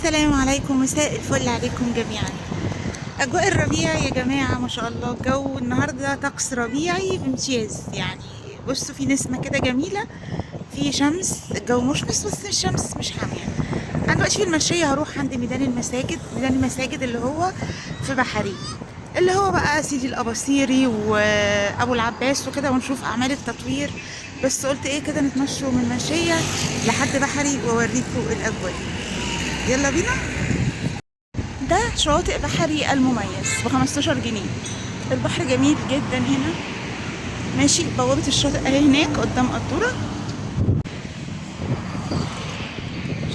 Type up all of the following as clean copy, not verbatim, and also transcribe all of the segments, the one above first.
السلام عليكم، مساء الفل عليكم جميعا. اجواء الربيع يا جماعة، ما شاء الله الجو النهارده طقس ربيعي بامتياز. يعني بصوا في نسمه كده جميلة، في شمس، الجو مشمس بس الشمس مش حامية. انا دلوقتي في المشية هروح عند ميدان المساجد، ميدان المساجد اللي هو في بحري، اللي هو بقى سيدي الأباصيري وابو العباس وكده، ونشوف اعمال التطوير. بس قلت ايه كده نتمشوا من المنشيه لحد بحري واوريكم الاجواء. يلا بينا. ده شاطئ بحري المميز ب15 جنيه. البحر جميل جدا هنا. ماشي، بوابة الشاطئ اهي هناك قدام قطورة.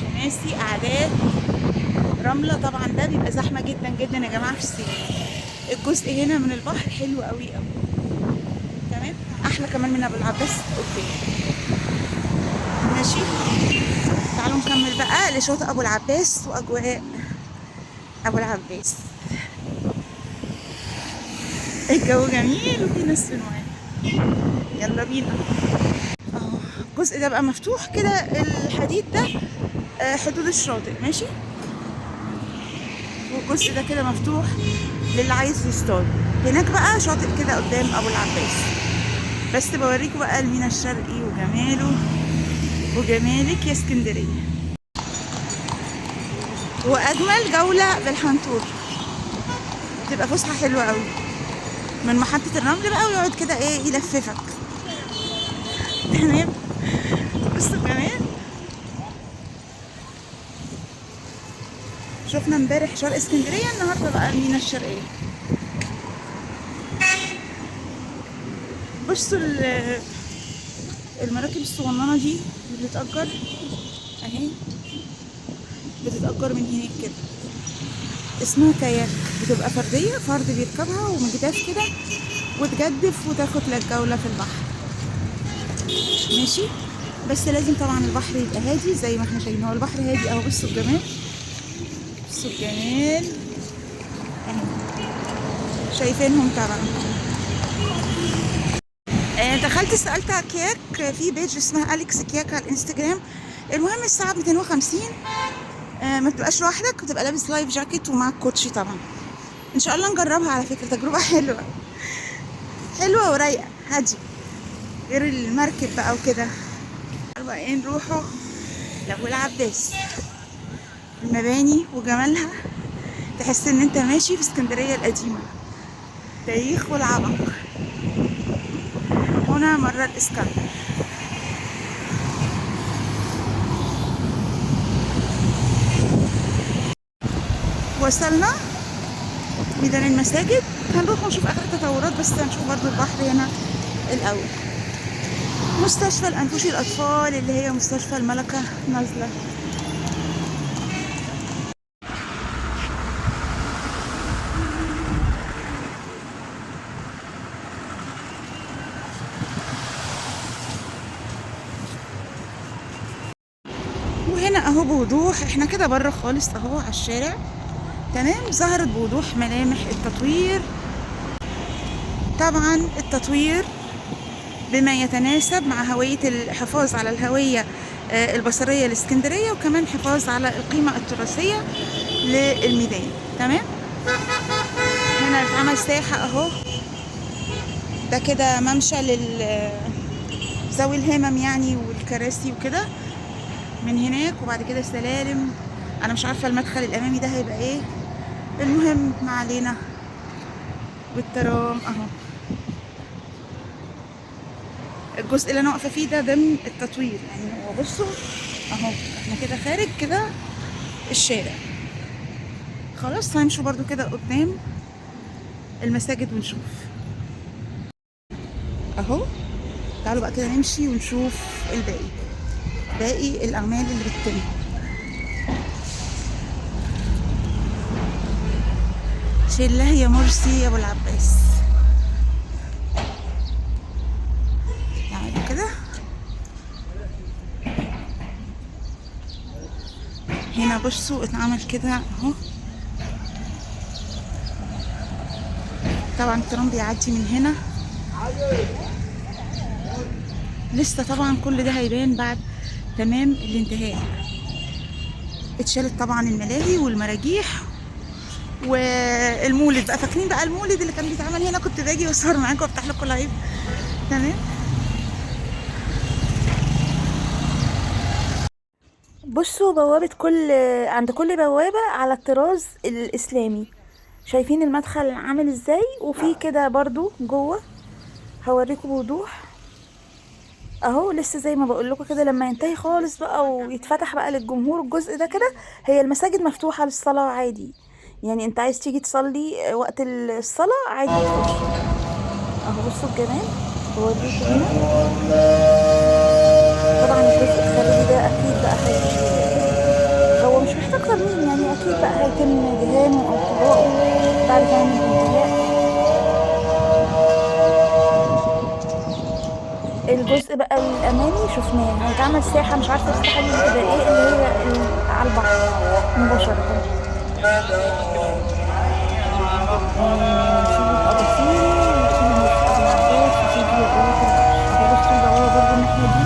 شماسي، قعدات، رملة. طبعا ده بيبقى زحمة جدا جدا يا جماعة في الصيف. الجزء هنا من البحر حلو قوي قوي، تمام، احلى كمان من ابو العباس. okay ماشي، تعالوا نكمل بقى لشاطئ ابو العباس واجواء ابو العباس. الجو جميل وفي ناس في المايه. يلا بينا. اهو الجزء ده بقى مفتوح كده، الحديد ده حدود الشاطئ، ماشي. والجزء ده كده مفتوح للي عايز يصطاد. هناك بقى شاطئ كده قدام ابو العباس. بس بوريكم بقى المينا الشرقي وجماله وجمالك يا اسكندرية. واجمل جولة بالحنطور، تبقى فسحة حلوة قوي من محطة الرمل بقى، ويقعد كده ايه يلففك. تمام، بصوا كمان شفنا امبارح شرق اسكندرية، النهارده بقى المينا الشرقية. بصوا المراكب الصغننة دي اللي بتتأجر اهي، بتتأجر من هناك كده، اسمها كاياك، بتبقى فردية، فرد بيركبها ومجداف كده، وتجدف وتاخد لك جولة في البحر. ماشي، بس لازم طبعا البحر يبقى هادي زي ما احنا شايفين، هو البحر هادي اهو. بصوا الجمال، بصوا الجمال اهي، شايفينهم طبعا. دخلت سألت على كياك في page اسمها أليكس كياك على الانستجرام. المهم الساعة 250، ما تبقاش لوحدك، وتبقى لابس life jacket ومعاك كوتشي طبعا. ان شاء الله نجربها، على فكرة تجربة حلوة، حلوة ورايقة هادية، غير المركب بقى وكده. بقى ايه، نروحوا لأبو العباس. المباني وجمالها تحس ان انت ماشي في اسكندرية القديمة، تاريخ والعبق. هنا مر الإسكندر. وصلنا ميدان المساجد، هنروح ونشوف آخر التطورات، بس هنشوف برضو البحر هنا الأول. مستشفى الأنفوشي الأطفال اللي هي مستشفى الملكة نازلة. وهنا اهو بوضوح، احنا كده بره خالص اهو على الشارع، تمام. ظهرت بوضوح ملامح التطوير. طبعا التطوير بما يتناسب مع هوية الحفاظ على الهوية البصرية الاسكندرية، وكمان حفاظ على القيمة التراثية للميدان. تمام، هنا اتعمل ساحة اهو، ده كده ممشى ذوي الهمم يعني، والكراسي وكده من هناك، وبعد كده سلالم. انا مش عارفة المدخل الامامي ده هيبقى ايه، المهم ما علينا. والترام اهو، الجزء اللي انا واقفة فيه ده ضمن التطوير يعني. هو بصوا اهو، احنا كده خارج كده الشارع خلاص. هنمشوا برضو كده قدام المساجد ونشوف اهو. تعالوا بقى كده نمشي ونشوف الباقي، باقي الاعمال اللي بتتم. شله يا مرسي يا ابو العباس. تعالوا كده هنا بصوا اتعمل كده اهو. طبعا الترام بيعدي من هنا لسه، طبعا كل ده هيبان بعد تمام الانتهاء. اتشالت طبعا الملاهي والمراجيح والمولد بقى. فاكرين بقى المولد اللي كان بيتعمل هنا؟ كنت باجي واصور معاكم وافتح لكم live. تمام. بصوا بوابة كل، عند كل بوابة على الطراز الإسلامي، شايفين المدخل عامل ازاي؟ وفي كده برضو جوه هوريكم بوضوح اهو. لسه زي ما بقول لكم كده، لما ينتهي خالص بقى ويتفتح بقى للجمهور الجزء ده كده، هي المساجد مفتوحة للصلاة عادي، يعني انت عايز تيجي تصلي وقت الصلاة عادي تخش اهو. بصوا الجمال بوريكم هنا. طبعا الجزء الخارجي ده اكيد بقى هو مش محتاج ترميم يعني، اكيد بقى هيتم دهانه او طلاقه بعد كمان الانتهاء. الجزء بقى الامامي شفناه هيتعمل ساحة، مش عارفه الساحة دي هتبقى ايه، اللي هي على البحر مباشرة. سيدي الأباصيري وسيدي المرشد أبو العباس وسيدي ياقوت العرش. اهو بصوا البوابة برضه الناحية دي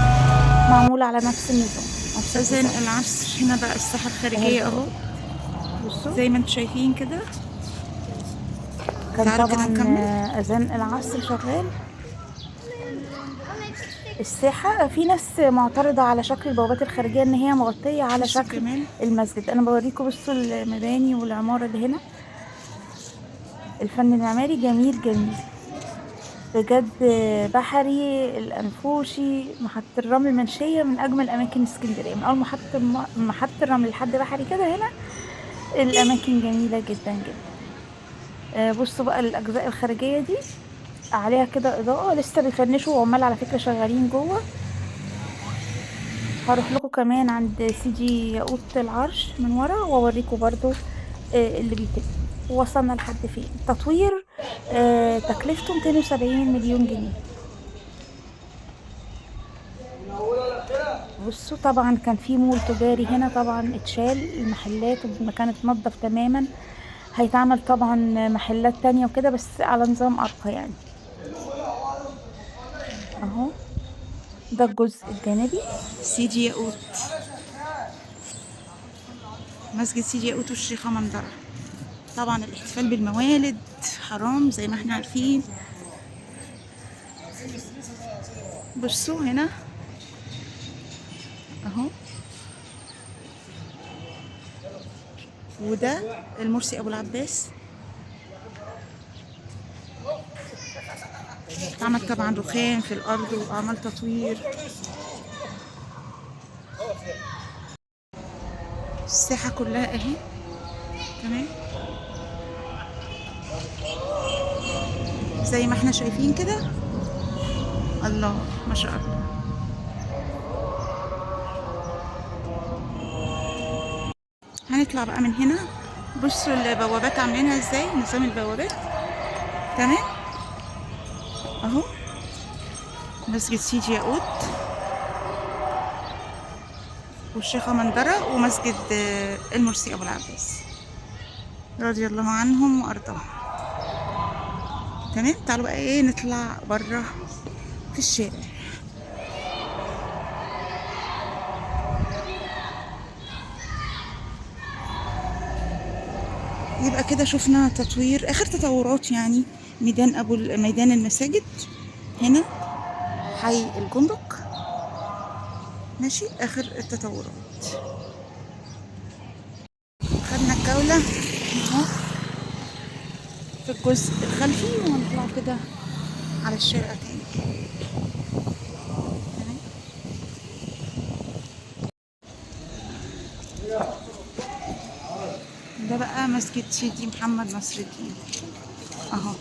معمولة على نفس النظام، نفس اذان ال design. العصر هنا بقى الساحة الخارجية اهو، بصوا زي ما انتم شايفين كده. كان تعالوا كده طبعا نكمل. اذان العصر شغال. الساحة في ناس معترضة على شكل البوابات الخارجية ان هي مغطية على بصوا شكل كمان. المسجد. انا بوريكم بصوا المباني والعمارة اللي هنا، الفن المعماري جميل جميل بجد. بحري، الأنفوشي، محطة الرمل، المنشية من أجمل أماكن اسكندرية. من أول محطة الرمل لحد بحري كده هنا الأماكن جميلة جدا جدا. بصوا بقى الأجزاء الخارجية دي عليها كده إضاءة، لسه بيفنشوا وعمال على فكرة شغالين جوه. هروح لكم كمان عند سيدي ياقوت العرش من ورا واوريكم برضو اللي بيتم وصلنا لحد فين. التطوير تكلفته 270 مليون جنيه. بصوا طبعا كان في مول تجاري هنا، طبعا اتشال المحلات والمكان اتنضف تماما. هيتعمل طبعا محلات تانية وكده بس على نظام ارقى يعني. اهو ده الجزء الجانبي. سيدي ياقوت، مسجد سيدي ياقوت والشيخة مندرة. طبعا الاحتفال بالموالد حرام زي ما احنا عارفين. بصوا هنا اهو، وده المرسي ابو العباس. عمل طبعا رخام في الارض وعمل تطوير. الساحة كلها اهي. تمام زي ما احنا شايفين كده. الله ما شاء الله. هنطلع بقى من هنا. بصوا البوابات عاملينها ازاي، نظام البوابات. تمام اهو مسجد سيدي ياقوت والشيخة مندرة ومسجد المرسي أبو العباس رضي الله عنهم وأرضاهم. تمام. تعالوا بقى ايه نطلع بره في الشارع. يبقى كده شفنا تطوير اخر تطورات يعني ميدان ابو ميدان المساجد هنا حي الجمرك. ماشي، اخر التطورات. خدنا الجولة اهو في الجزء الخلفي وهنطلع كده على الشارع تاني. تمام. ده بقى مسجد سيدي محمد نصر الدين اهو.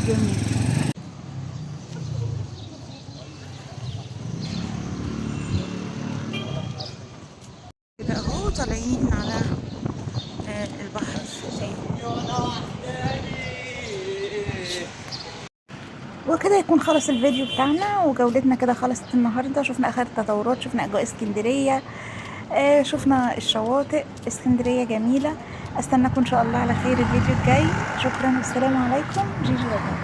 جميل. كده اهو طالعين على البحر تاني. وكده يكون خلص الفيديو بتاعنا وجولتنا كده خلصت النهارده. شفنا اخر التطورات، شفنا اجواء اسكندرية، شفنا الشواطئ. اسكندرية جميلة. استناكم ان شاء الله على خير الفيديو الجاي. شكرا والسلام عليكم. جيجي رجب.